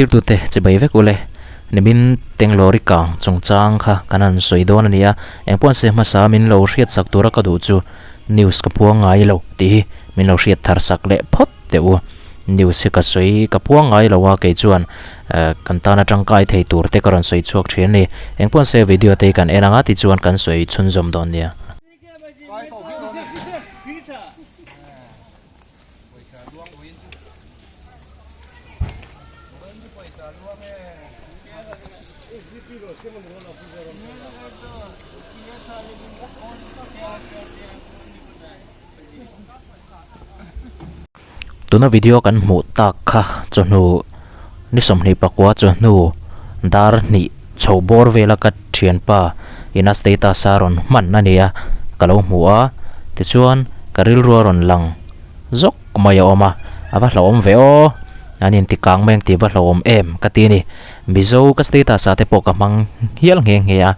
thirtute chibai vek ule. Nimin Tenglawri kang chungchang kha kan han sawi dawn a ni a, engpawh se hmasa min lo hriat sak tura ka duh chu news ka puang ngai lo tih hi min lo hriat thar sak leh phawt teh u. News hi ka sawi ka puang ngai lo a, kei chuan kan tana tangkai thei tur te ka rawn sawi chhuak thin a ni. Engpawh se video te hi kan en anga tichuan kan sawi chhunzawm dawn nia. Tuna video kan hmuh tak kha chawhnu ni 24 chawhnu dar hnih chho bawr vela ka thianpa ina status a rawn hman a ni a ka lo hmu a tichuan ka rilru a rawn lang zawk mai a awm a a va hlauhawm ve aw an inti kang mai ang tih va hlauhawm em ka ti a ni mizo ka status ah te pawh ka hmang hial nghe nghe a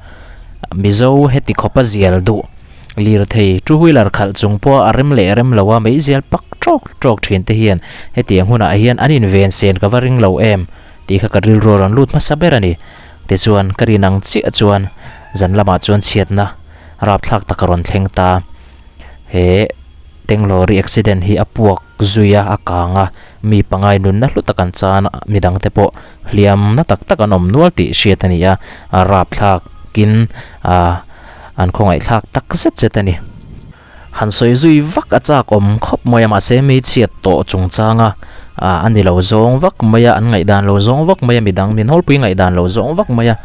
mizo heti khawpa zial duh. Lirthei two wheeler khalh chung pawh a rem leh rem lo a, meizial pak tawk tawk thin te hian hetiang hunah hian an inven sen ka va ring lo em tih kha ka rilru a rawn lut hmasa ber a ni. Tichuan ka rin ang chiah chuan zan lamah chuan chhiatna rapthlak tak a rawn thleng ta. He Tenglawri accident hi a puak zui a, a kang a, mi pangai nunna hlu tak an chan a, midangte pawh hliamna tak tak an awm nual tih hriat a ni a, a rapthlakin a. An khawngaihthlak tak zet zet a ni. Han sawi zui vak a chak awm khawp mai a, mahse mi chhiat tawh chungchanga a ni lo zawng vak mai a, an ngaihdan lo zawng vak mai a, midang min hawlpui ngaihdan lo zawng vak mai a,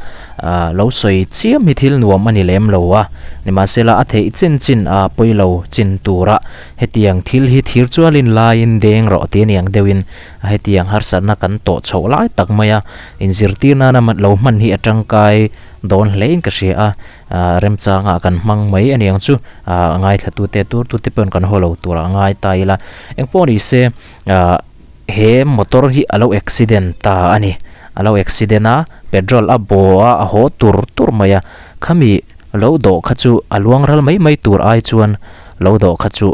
lo sawi chiam hi thil nuam a ni lem lo a. Nimahsela a theih chin chin a pawi lo chin tura hetiang thil hi thir chualin laiin deng rawh ti aniang deuhin hetiang harsatna kan tawh chhoh lai tak mai a, inzirtir nana lo hman hi a tangkai Dawn hlein ka hria a, remchangah kan hmang mai a niang chu, ngaithlatute turtute pawhin kan haw lo turah a ngai ta ila. Engpawh ni se, he motor hi a lo accident ta a ni. A lo accident a, petrol a baw a, a haw tur tur mai a. Khami lo dawh kha chu a luang ral mai mai tur ai chuan lo dawh kha chu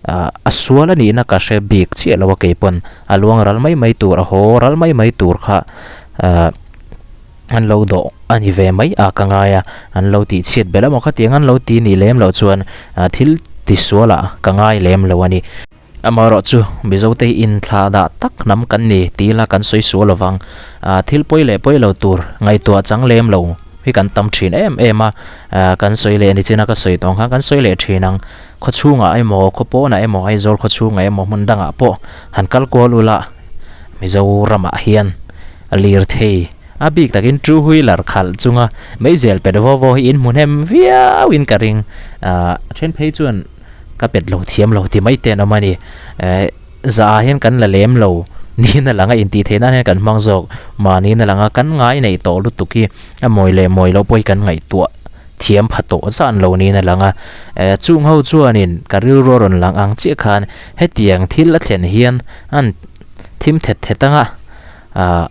a sual a nihna ka hre bik chiah lo a keipawn a luang ral mai mai tur, a haw ral mai mai tur kha. An lo dawh a ni ve mai a ka ngai a, an lo tih chhiat belh emaw khatiang an lo ti nih lem loh chuan thil tisual ah ka ngai lem lo a ni. Amaherawh chu Mizote hi inthlah dah tak hnam kan ni ti ila kan sawi sual lovang, thil pawi leh pawi lo tur ngaihtuah chang lem lo hi kan tam thin em em a, kan sawi leh nichina ka sawi tawng khan kan sawi leh thin ang, khawchhungah emaw khawpawnah emaw Aizawl khawchhungah emaw hmun dangah pawh han kal kual ula Mizoramah hian Lirthei a bik takin two wheeler khalh chunga meizel pet vaw vaw hi in hmu hnem viau in ka ring. A then phei chuan ka pet lo thiam lo ti mai te an awm a ni. Zah ah hian kan la lem lo niin a lang a, intih theih nan hian kan hmang zawk. Mahni na langa kan ngai neih tawh lutuk hi a mawi leh mawi loh pawh hi kan ngaihtuah thiam pha tawh zan lo niin a lang a. Chung ho chuanin ka rilru a rawn lang ang chiah khan hetiang thil a thlen hian an thim thet thet anga. Ahh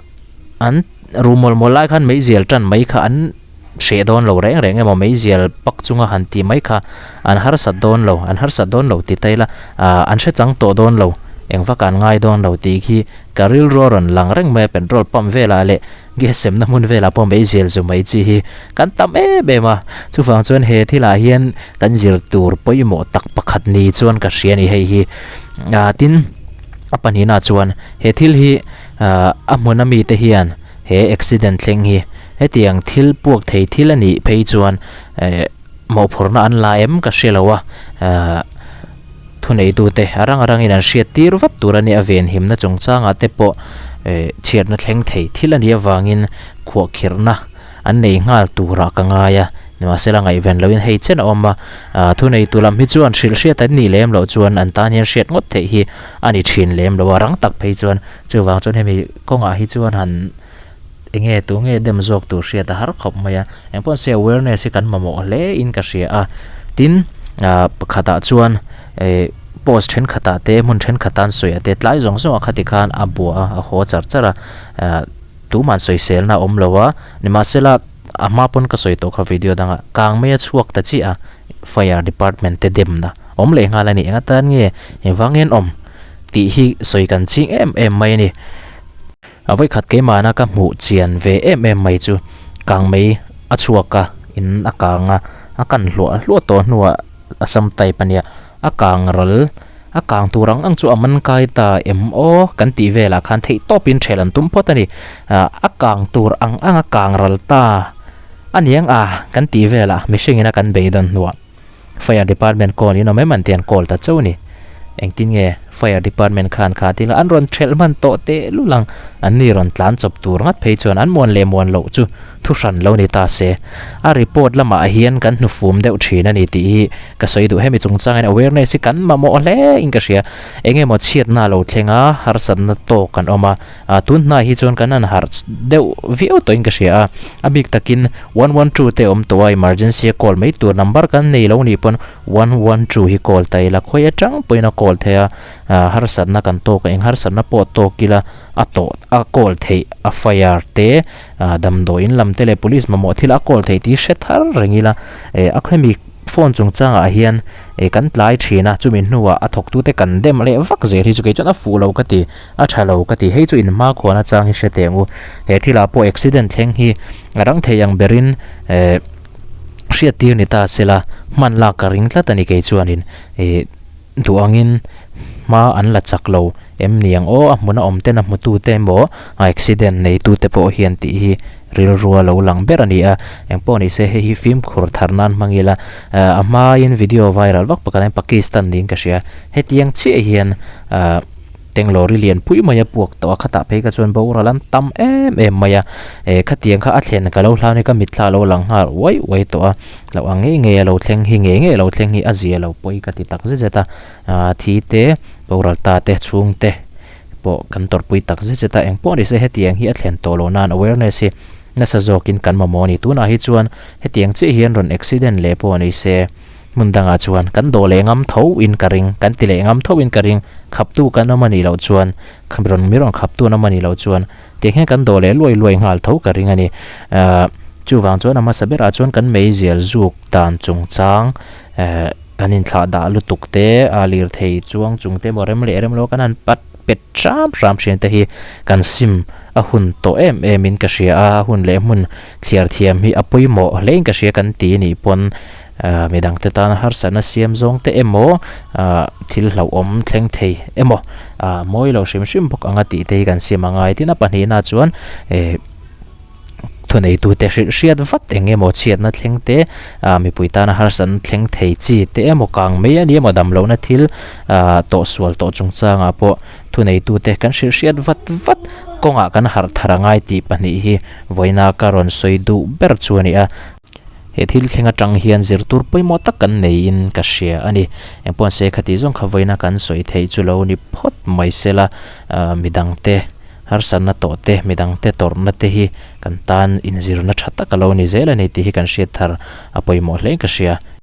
an ru mawlh mawlh lai khan meizial tan mai kha an hreh dawn lo reng reng emaw meizial pak chunga han tih mai kha an harsat dawn lo an harsat dawn lo ti ta ila ahh an hre chang tawh dawn lo eng vak an ngai dawn lo tih khi ka rilru a rawn lang reng mai a petrol pump velah leh gas semna hmun velah pawh meizial zu mai chi hi kan tam em em a chuvang chuan he thilah hian kan zir tur pawimawh tak pakhat ni chuan ka hria a ni hei hi ahh tin a pahnihna chuan He thil hi a hmun a mite hian he accident thleng hi hetiang thil puak thei thil a nih phei chuan mawhphurhna an la em ka hre lo a, thuneitute a rang a rangin an hriat tir vat tur a nia venhimna chungchangah te pawh chhiatna thleng thei thil a nih avangin khuahkhirhna an nei nghal turah ka ngai a, nimahsela ngaihven loin hei chen a awm a, thuneitu lam hi chuan hrilh hriat an nih lem loh chuan an tan hian hriat ngawt theih hi a ni thin lem lo a, rang tak phei chuan chuvang chuan hemi kawngah hi chuan han enge tu nge dem zawk tur hriat a har khawp mai a, engpawh se awareness hi kan mamawh hle in ka hria a, tin pakhatah chuan ih post thenkhatah te hmun thenkhat tan sawi ah te tlai zawng zawng ah khati khan a bua a, a haw char char a. Tuman sawiselna a awm lo a, nimahsela a hma pawn ka sawi tawh kha video dangah kang mai a chhuak ta chiah a, fire department te demna awm leh nghal a ni, eng atan nge engvang nge an awm tih hi sawi kan ching em em mai a ni. A vawikhat keimahna ka hmuh chian ve em em mai chu kangmei a chhuak a, in a kang a, a kan hluah hluah tawh hnuah Assam type a nia, a kang ral, a kang tur ang ang chu a man kai ta em aw kan tih velah khan theih tawpin ṭhel an tum phawt a ni. A kang tur ang ang a kang ral ta a niang a kan tih velah mihringin a kan beidawn hnuah Fire department call in awm em an ti an call ta chauh a ni. Engtin nge Fire department khan kha thil an rawn ṭhelh hman tawh teh lul ang, an ni rawn tlan chawp tur ngat phei chuan an muan leh muan loh chu thu hran lo ni ta se. A report lamah hian kan hnufum deuh ṭhin a ni tih hi ka sawi duh. Hemi chungchangin awareness hi kan mamawh hle in ka hria. Eng emaw chhiatna lo thleng a, harsatna tawk kan awm a, tun hnai hi chuan kan han harh deuh viau tawhin ka hria a. A bik takin 112 te awm tawh a, emergency a call mai tur number kan nei lo nih pawn 112 hi call ta ila, khawi atang pawhin a call thei a, harsatna kan tawk a, eng harsatna pawh tawk ila a tawh a call theih a fire te damdawiin lam te leh police mamawh thil a call theih tih hre thar reng ila a khawimi phone chungchangah hian kan tlai thin a, chumi hnuah a thawktute kan dem leh vak zel hi chu kei chuan a fuh lo ka ti, a tha lo ka ti, hei chu inhma khuan atang hi hre teh ang u, he thilah pawh accident thleng hi a rang thei ang berin hriat tir ni ta sela hman lak ka ring tlat a ni kei chuanin ih duh angin hma an la chak lo em ni ang aw a hmun a awm ten a hmutu te emaw a accident neitu te pawh hian tih hi rilru a lo lang ber a ni a engpawh ni se hei hi fimkhur thar nan hmang ila a hmain video viral vak pakhat hian Pakistan niin ka hria hetiang chiah hian ah. Tenglawri lian pui mai a puak tawh a, khatah phei kha chuan boral an tam em em mai a, eh khatiang kha a thlen ka lo hlau ni ka mitthla a lo lang nghal uai uai tawh a, hlauh ang ngei ngei a lo thleng hi ngei ngei a lo thleng hi a zia lo pawi ka ti tak zet zet a, ah thi te boral ta te chhung te pawh kan tawrhpui tak zet zet a, engpawh ni se hetiang hi a thlen tawh loh nan awareness hi nasa zawkin kan mamawh a ni, tunah hi chuan hetiang chiah hian rawn accident leh pawh ni se. Hmun dangah chuan kan dawh leh ngam tho in ka ring, kan ti leh ngam tho in ka ring, khaptu kan awm a nih loh chuan, rawn mi rawn khaptu an awm a nih loh chuan tiang hian kan dawh leh luai luai nghal tho ka ring a ni. Ahh chuvang chuan a hmasa berah chuan kan meizial zuk dan chungchang ehh kan inthlah dah lutuk te, a lirthei chuang chung te emaw rem leh rem lo kan han pat pet hram hram thin te hi kan sim a hun tawh em em in ka hria a, a hun leh hmun thliar thiam hi a pawimawh hle in ka hria kan ti nih pawn Midangte tana harsatna siam zawng te emaw, thil hlauhawm thleng thei emaw, mawi lo hrim hrim bawk anga tih te hi kan siam a ngai. Tin, a pahnihna chuan thuneitute hrilh hriat vat eng emaw chhiatna thleng te, mipui tana harsatna thleng thei chi te emaw, kang mai a ni emaw, damlohna thil tawhsual tawh chungchangah pawh thuneitute kan hrilh hriat vat vat kawngah kan harh thar a ngai tih pahnih hi vawiina ka rawn sawi duh ber chu a ni a. He thil thleng atang hian zirtur pawimawh tak kan neiin ka hria a ni. Engpawh se khati zawng kha vawiina kan sawi theih chu lo ni phawt mai sela, midangte harsatna tawh te, midangte tawrhna te hi kan tan inzirna tha tak a lo ni zel a ni tih hi kan hriat thar a pawimawh hle ka hria.